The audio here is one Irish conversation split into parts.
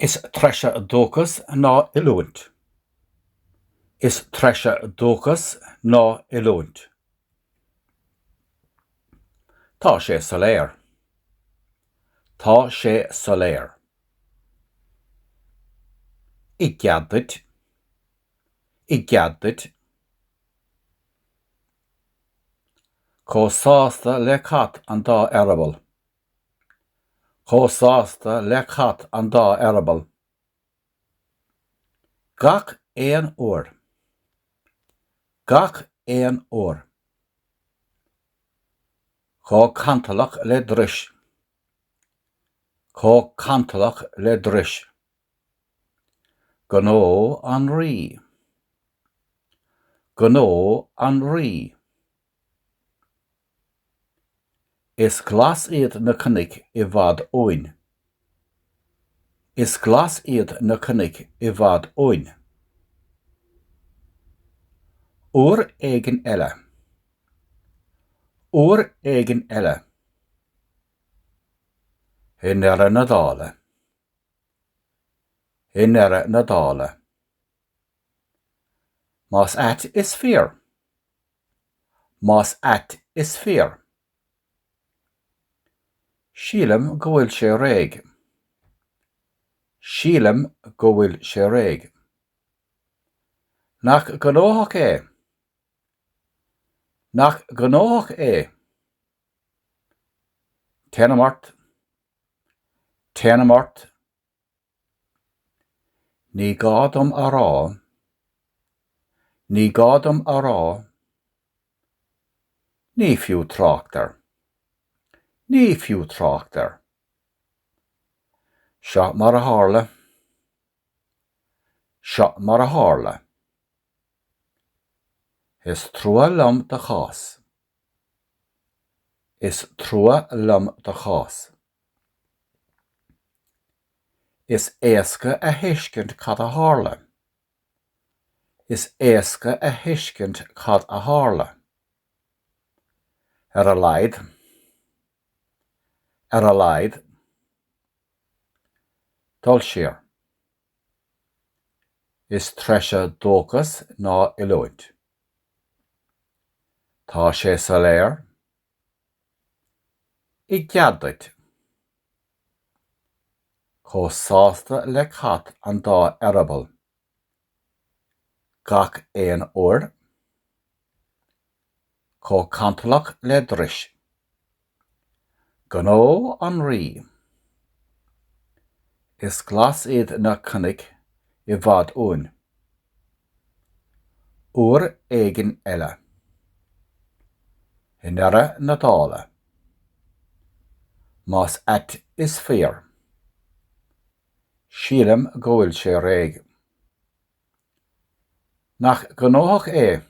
Is treise dóchas ná oiliúint. Is treise dóchas ná oiliúint. Tá sé soiléir. Tá sé soiléir. I gcead duit. I gcead duit. Chomh sásta le cat an dá eireaball. Chomh sásta le cat an dá eireaball. Gach aon uair. Gach aon uair. Chomh cantalach le dris. Chomh cantalach le dris. Gnó an Rí. Gnó an Rí. Is glas iad na cnoic i bhfad uainn. Is glas iad na cnoic i bhfad uainn. Uair éigin eile. Uair éigin eile. I ndeireadh na dála. I ndeireadh na dála. Más ait is fíor. Más ait is fíor. Sílim go bhfuil sé réidh. Sílim go bhfuil sé réidh. Nach gnóthach é? Nach gnóthach é? Téanam ort. Téanam ort. Ní gá dom a rá. Ní gá dom a rá. Ní fiú trácht air. Ní fiú trácht air. Seo mar a tharla. Seo mar a tharla. Is trua liom do chás. Is trua liom do chás. Is éasca a thuiscint cad a tharla. Is éasca a thuiscint cad a tharla. Ar a laghad. Ar a laghad. Dul siar. Is treise dóchas ná oiliúint. Tá sé soiléir. I gcead duit. Chomh sásta le cat an dá eireaball. Gach aon uair. Chomh cantalach le dris. Gnó an Rí. Is glas iad na cnoic i bhfad uainn. Uair éigin eile. I ndeireadh na dála. Más ait is fíor. Sílim go bhfuil sé réidh. Nach gnóthach é?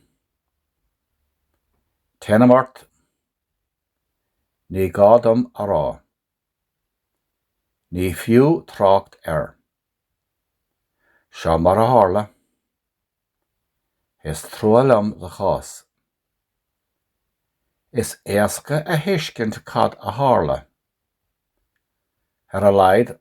Téanam ort. Ní gá dom a rá. Ní fiú trácht air. Seo mar a tharla. Is trua liom do chás. Is éasca a thuiscint cad a tharla. Ar a laghad.